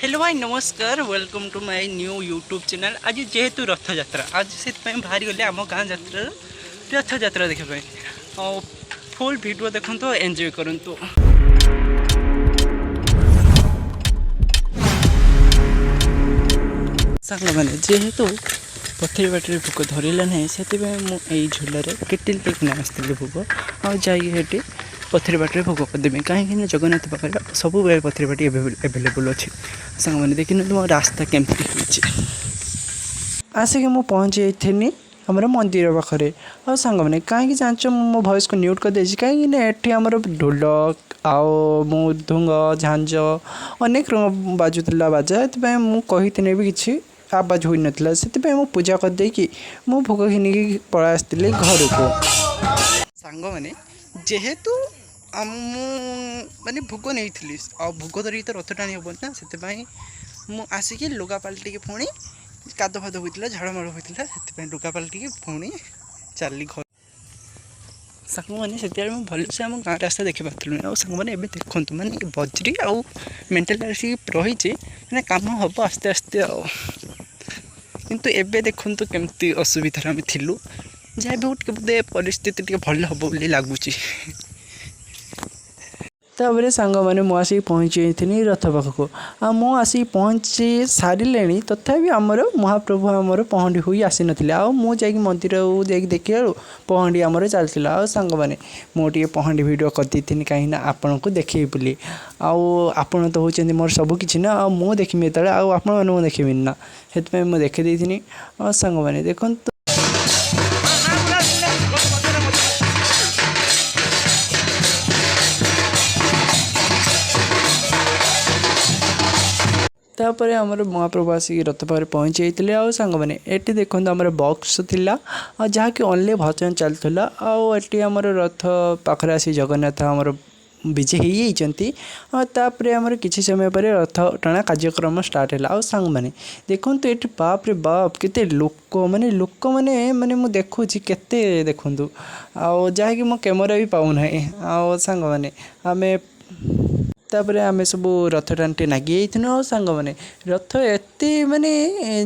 Hello ଭାଇ, ନମସ୍କାର। Welcome to my new YouTube channel. ଆଜି ଯେହେତୁ ରଥଯାତ୍ରା, ଆଜି ସେଥିପାଇଁ ବାହାରିଗଲି ଆମ ଗାଁ ଯାତ୍ରାର ରଥଯାତ୍ରା ଦେଖିବା ପାଇଁ। ଆଉ ଫୁଲ୍ ଭିଡ଼ିଓ ଦେଖନ୍ତୁ, ଏନ୍ଜୟ କରନ୍ତୁ। ସାଙ୍ଗମାନେ, ଯେହେତୁ ପଥରୀ ବାଟିରେ ଭୋଗ ଧରିଲା ନାହିଁ, ସେଥିପାଇଁ ମୁଁ ଏଇ ଝୁଲାରେ କେଟିଲରେ କିଣା ଆସିଥିଲି ଭୋଗ ଆଉ ଯାଇକି ସେଠି ପଥରୀ ବାଟିରେ ଭୋଗ କରିଦେବି, କାହିଁକିନା ଜଗନ୍ନାଥ ପାଖରେ ସବୁବେଳେ ପଥରୀ ବାଟି ଆଭେଲେବୁଲ୍ ଅଛି। ସାଙ୍ଗମାନେ, ଦେଖିନିଅନ୍ତୁ ମୋ ରାସ୍ତା କେମିତି ହେଇଛି। ଆସିକି ମୁଁ ପହଞ୍ଚି ଯାଇଥିଲି ଆମର ମନ୍ଦିର ପାଖରେ। ଆଉ ସାଙ୍ଗମାନେ, କାହିଁକି ଜାଣିଛ ମୁଁ ମୋ ଭଏସ୍କୁ ମ୍ୟୁଟ୍ କରିଦେଇଛି? କାହିଁକିନା ଏଠି ଆମର ଢୋଲ ଆଉ ମୃଦଙ୍ଗ, ଝାଞ୍ଜ, ଅନେକ ରକମ ବାଜୁଥିଲା ବାଜା। ସେଥିପାଇଁ ମୁଁ କହିଥିଲେ ବି କିଛି ଆବାଜ ହୋଇନଥିଲା। ସେଥିପାଇଁ ମୁଁ ପୂଜା କରିଦେଇକି ମୁଁ ଭୋଗ ଘିନିକି ପଳେଇ ଆସିଥିଲି ଘରକୁ। ସାଙ୍ଗମାନେ, ଯେହେତୁ ମୁଁ ମାନେ ଭୋଗ ନେଇଥିଲି ଆଉ ଭୋଗ ଧରିକି ତ ରଥ ଟାଣି ହେବନି ନା, ସେଥିପାଇଁ ମୁଁ ଆସିକି ଲୁଗା ପାଲଟିକି ପୁଣି କାଦ ଫାଦ ହୋଇଥିଲା, ଝାଳ ମାଳ ହୋଇଥିଲା, ସେଥିପାଇଁ ଲୁଗା ପାଲଟିକି ପୁଣି ଚାଲିଲି ଘର। ସାଙ୍ଗମାନେ, ସେତେବେଳେ ମୁଁ ଭଲସେ ଆମ ଗାଁ ରାସ୍ତା ଦେଖିପାରୁଥିଲି। ଆଉ ସାଙ୍ଗମାନେ, ଏବେ ଦେଖନ୍ତୁ, ମାନେ ବଜ୍ରି ଆଉ ମେଣ୍ଟାଲ ରହିଛି, ମାନେ କାମ ହେବ ଆସ୍ତେ ଆସ୍ତେ। ଆଉ କିନ୍ତୁ ଏବେ ଦେଖନ୍ତୁ କେମିତି ଅସୁବିଧାରେ ଆମେ ଥିଲୁ। ଯାହା ବି ହଉ, ଟିକେ ବୋଧେ ପରିସ୍ଥିତି ଟିକେ ଭଲ ହେବ ବୋଲି ଲାଗୁଛି। ତାପରେ ସାଙ୍ଗମାନେ, ମୁଁ ଆସିକି ପହଞ୍ଚି ଯାଇଥିଲି ରଥ ପାଖକୁ। ଆଉ ମୁଁ ଆସିକି ପହଞ୍ଚି ସାରିଲେଣି, ତଥାପି ଆମର ମହାପ୍ରଭୁ ଆମର ପହଣ୍ଡି ହୋଇ ଆସିନଥିଲେ। ଆଉ ମୁଁ ଯାଇକି ମନ୍ଦିରକୁ ଯାଇକି ଦେଖିଲା ବେଳକୁ ପହଣ୍ଡି ଆମର ଚାଲିଥିଲା। ଆଉ ସାଙ୍ଗମାନେ, ମୁଁ ଟିକେ ପହଣ୍ଡି ଭିଡ଼ିଓ କରିଦେଇଥିଲି, କାହିଁକିନା ଆପଣଙ୍କୁ ଦେଖେଇବି ବୋଲି। ଆଉ ଆପଣ ତ ହେଉଛନ୍ତି ମୋର ସବୁ କିଛି ନା, ଆଉ ମୁଁ ଦେଖିବି ଯେତେବେଳେ, ଆଉ ଆପଣମାନଙ୍କୁ ଦେଖିବିନି ନା? ସେଥିପାଇଁ ମୁଁ ଦେଖେଇ ଦେଇଥିଲି। ଆଉ ସାଙ୍ଗମାନେ, ଦେଖନ୍ତୁ। ତାପରେ ଆମର ମହାପ୍ରଭୁ ଆସିକି ରଥ ପାଖରେ ପହଞ୍ଚି ଯାଇଥିଲେ। ଆଉ ସାଙ୍ଗମାନେ, ଏଠି ଦେଖନ୍ତୁ, ଆମର ବକ୍ସ ଥିଲା ଆଉ ଯାହାକି ଅନଲି ଭଜନ ଚାଲୁଥିଲା। ଆଉ ଏଠି ଆମର ରଥ ପାଖରେ ଆସି ଜଗନ୍ନାଥ ଆମର ବିଜେ ହେଇଯାଇଛନ୍ତି। ଆଉ ତାପରେ ଆମର କିଛି ସମୟ ପରେ ରଥ ଟଣା କାର୍ଯ୍ୟକ୍ରମ ଷ୍ଟାର୍ଟ ହେଲା। ଆଉ ସାଙ୍ଗମାନେ, ଦେଖନ୍ତୁ ଏଠି, ବାପରେ ବାପ, କେତେ ଲୋକ, ମାନେ ଲୋକମାନେ, ମାନେ ମୁଁ ଦେଖୁଛି କେତେ, ଦେଖନ୍ତୁ। ଆଉ ଯାହାକି ମୋ କ୍ୟାମେରା ବି ପାଉନାହିଁ। ଆଉ ସାଙ୍ଗମାନେ, ଆମେ ତାପରେ ଆମେ ସବୁ ରଥ ଟାଣି ନାଗି ଯାଇଥିଲୁ। ଆଉ ସାଙ୍ଗମାନେ, ରଥ ଏତେ ମାନେ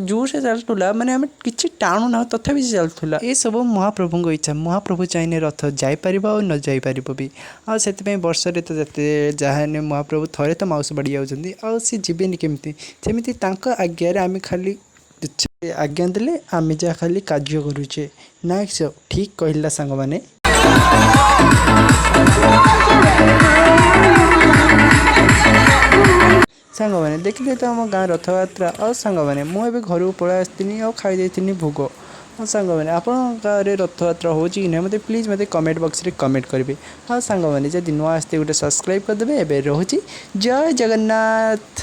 ଜୋରସେ ଚାଲୁଥିଲା, ମାନେ ଆମେ କିଛି ଟାଣୁନାହୁଁ, ତଥାପି ସେ ଚାଲୁଥିଲା। ଏସବୁ ମହାପ୍ରଭୁଙ୍କ ଇଚ୍ଛା। ମହାପ୍ରଭୁ ଚାହିଁଲେ ରଥ ଯାଇପାରିବ ଆଉ ନ ଯାଇପାରିବ ବି। ଆଉ ସେଥିପାଇଁ ବର୍ଷରେ ତ ଯେତେ ଯାହା ହେଲେ ମହାପ୍ରଭୁ ଥରେ ତ ମାଉସୀ ବାଡ଼ି ଯାଉଛନ୍ତି, ଆଉ ସେ ଯିବେନି କେମିତି? ସେମିତି ତାଙ୍କ ଆଜ୍ଞାରେ ଆମେ ଖାଲି ଆଜ୍ଞା ଦେଲେ ଆମେ ଯାହା ଖାଲି କାର୍ଯ୍ୟ କରୁଛେ ନା? ଠିକ୍ କହିଲା ସାଙ୍ଗମାନେ। ସାଙ୍ଗମାନେ, ଦେଖିଲେ ତ ଆମ ଗାଁ ରଥଯାତ୍ରା। ଆଉ ସାଙ୍ଗମାନେ, ମୁଁ ଏବେ ଘରକୁ ପଳେଇ ଆସିଥିଲି ଆଉ ଖାଇ ଦେଇଥିଲି ଭୋଗ। ଆଉ ସାଙ୍ଗମାନେ, ଆପଣଙ୍କ ଗାଁରେ ରଥଯାତ୍ରା ହେଉଛି କି ନାହିଁ, ମୋତେ ପ୍ଲିଜ୍ ମୋତେ କମେଣ୍ଟ ବକ୍ସରେ କମେଣ୍ଟ କରିବେ। ଆଉ ସାଙ୍ଗମାନେ, ଯଦି ନୂଆ ଆସିଥିବେ, ଗୋଟେ ସବସ୍କ୍ରାଇବ୍ କରିଦେବେ। ଏବେ ରହୁଛି, ଜୟ ଜଗନ୍ନାଥ।